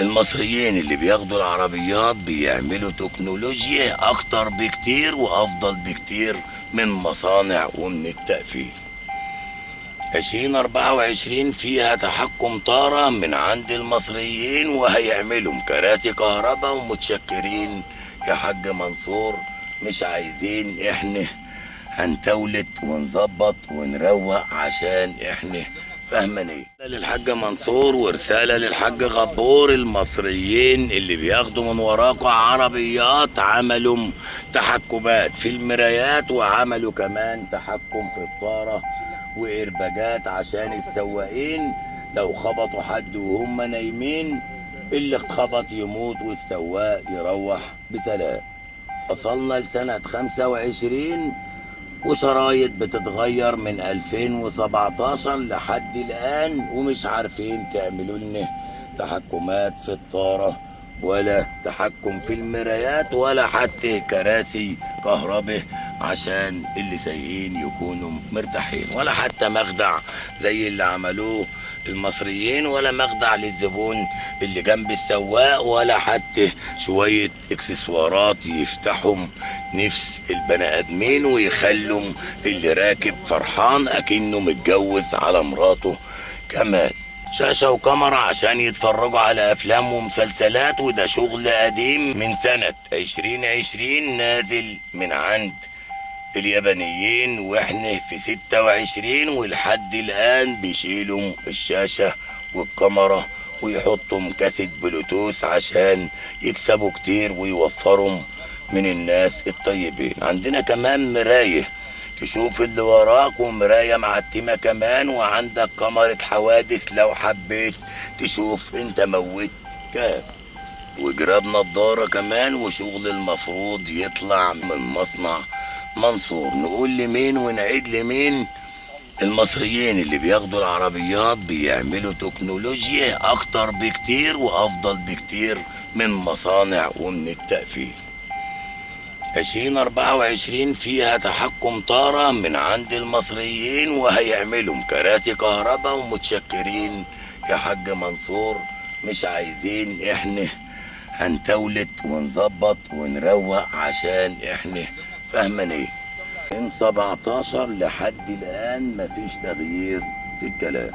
المصريين اللي بياخدوا العربيات بيعملوا تكنولوجيا اكتر بكتير وافضل بكتير من مصانع ومن التقفيل. 2024 فيها تحكم طارة من عند المصريين، وهيعملوا كراسي كهرباء ومتشكرين يا حاج منصور. مش عايزين احنا هنتولت ونظبط ونروق عشان احنا فاهمين ايه. للحاج منصور ورسالة للحاج غبور، المصريين اللي بياخدوا من وراكوا عربيات عملوا تحكمات في المرايات، وعملوا كمان تحكم في الطارة وإرباجات عشان السواقين لو خبطوا حد وهم نايمين اللي اتخبط يموت والسواق يروح بسلام. وصلنا لسنة 25 وشرايط بتتغير من 2017 لحد الآن، ومش عارفين تعملوا لنا تحكمات في الطارة ولا تحكم في المرايات ولا حتى كراسي كهرباء عشان اللي سايقين يكونوا مرتاحين، ولا حتى مخدع زي اللي عملوه المصريين، ولا مخدع للزبون اللي جنب السواق، ولا حتى شوية اكسسوارات يفتحهم نفس البني ادمين ويخلوا اللي راكب فرحان اكنه متجوز على مراته. كمان شاشة وكاميرا عشان يتفرجوا على أفلام ومسلسلات، وده شغل قديم من سنة 2020 نازل من عند اليابانيين، واحنا في 26 ولحد الآن بيشيلوا الشاشة والكاميرا ويحطوا كاسيت بلوتوث عشان يكسبوا كتير ويوفروا من الناس الطيبين. عندنا كمان مراية تشوف اللي وراك، ومراية معتمة كمان، وعندك كاميرا حوادث لو حبيت تشوف انت موت كام، وجراب نضارة كمان، وشغل المفروض يطلع من مصنع منصور. نقول لمين ونعيد لمين؟ المصريين اللي بياخدوا العربيات بيعملوا تكنولوجيا اكتر بكتير وافضل بكتير من مصانع ومن التقفيل. 2024 فيها تحكم طارة من عند المصريين، وهيعملوا كراسي كهرباء ومتشكرين يا حاج منصور. مش عايزين احنا هنتولت ونظبط ونروق عشان احنا فاهمين ايه. من 17 لحد الآن مفيش تغيير في الكلام.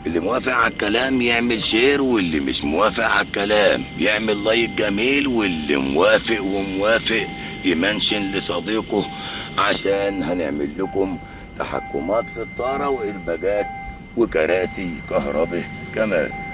اللي موافق على الكلام يعمل share، واللي مش موافق على الكلام يعمل like جميل، واللي موافق وموافق ي mention لصديقه عشان هنعمل لكم تحكمات في الطارة وإرباجات وكراسي كهرباء كمان.